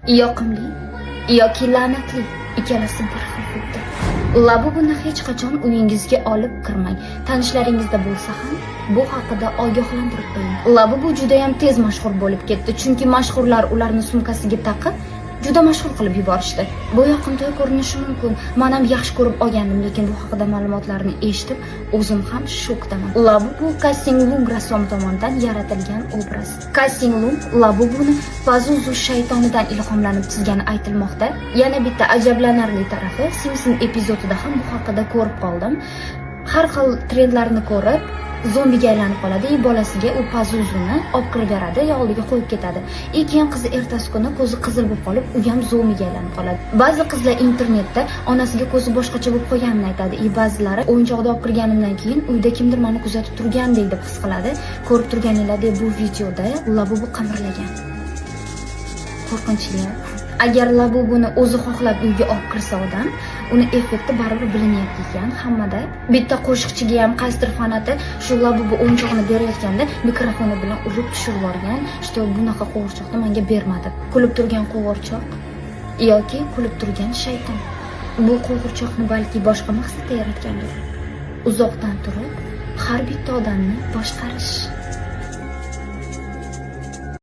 Yoqimli yoki la'natli, ikkalasi bir xil xuddi. Labubuni hech qachon uyingizga olib kirmang. Tanishlaringizda bo'lsa ham, bu haqida ogohlantirib qo'ying. Labubu juda ham tez mashhur bo'lib ketdi, chunki mashhurlar ularni sumkasiga taqib, juda mashhur qilib yuborishdi. Bu yoqimtoy ko'rinishi mumkin. Men ham yaxshi ko'rib olgandim, lekin bu haqida ma'lumotlarni eshitib, o'zim ham shokdaman. Labubu Kasing Lung rassom tomonidan yaratilgan obraz. Kasing Lung Labubuni Pazuzu shaytonidan ilhomlanib chizgani aytilmoqda. Yana bitta ajablanarli tarafi, Simpson epizodida ham bu haqida ko'rib qoldim. Har xil trendlarni ko'rib, zombiga aylanib qoladi и bolasiga u Pazuzuni olib kirib beradi yo oldiga qo'yib ketadi. И keyin qizi ertasi kuni ko'zi qizil bo'lib qolib, u ham zombiga aylanib qoladi. Ba'zi qizlar internetda onasiga ko'zi boshqacha bo'lib qolganini aytadi. И ba'zilari o'yinchoqni olib kirganimdan keyin uyda kimdir meni kuzatib turgandek deb his qiladi. Ko'rib turganinglardek, bu videoda Labubu qimirlagan. Qo'rqinchli. Agar Labubuni o'zi xohlab uyga olib kirsa odam, uni effekti baribir bilinyapti ekan hammada. Bitta qo'shiqchiga ham qaysidir fanati shu Labubu o'yinchog'ini berayotganda mikrofoni bilan urib tushirib yuborgan, что bunaqa qo'g'irchoqni menga bermadi. Kulib turgan qo'g'irchoq yoki kulib turgan shayton. Bu qo'g'irchoqni balki boshqa maqsadda yaratgandir. Uzoqdan turib har bitta odamni boshqarish.